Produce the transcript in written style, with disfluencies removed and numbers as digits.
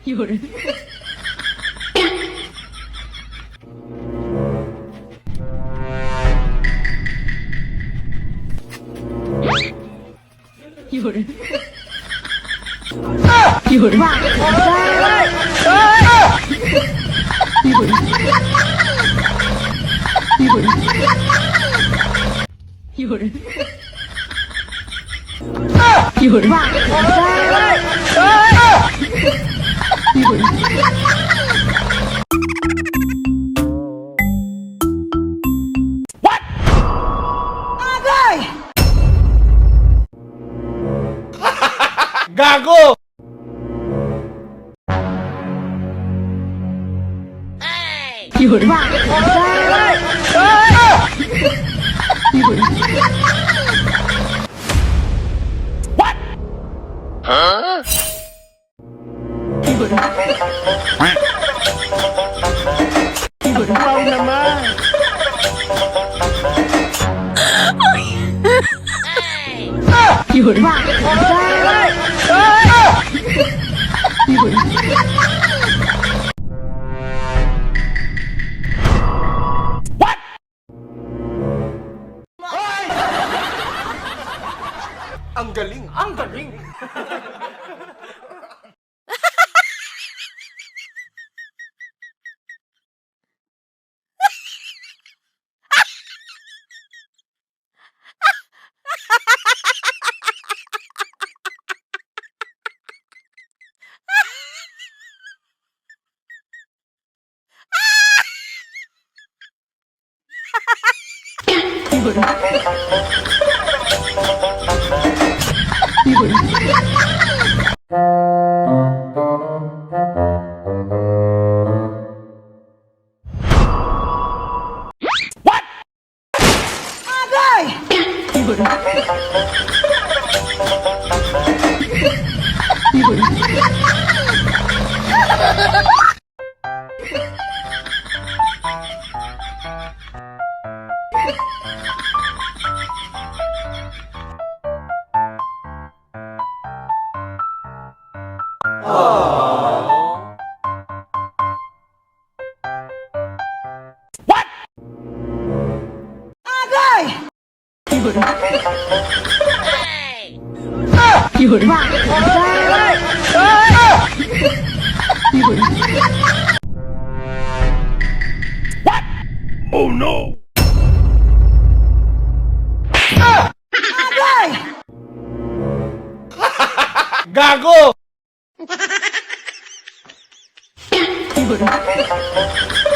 有人。有人。有人。有人。有人。有人。有人。有人。 Gago! 有人。有人。有人。有人。 Wow naman! 有人。有人。 Ang galing! Ang galing! 有人。有人。有人。有人。有人。有人。有人。 Oh no! Gago! 有人。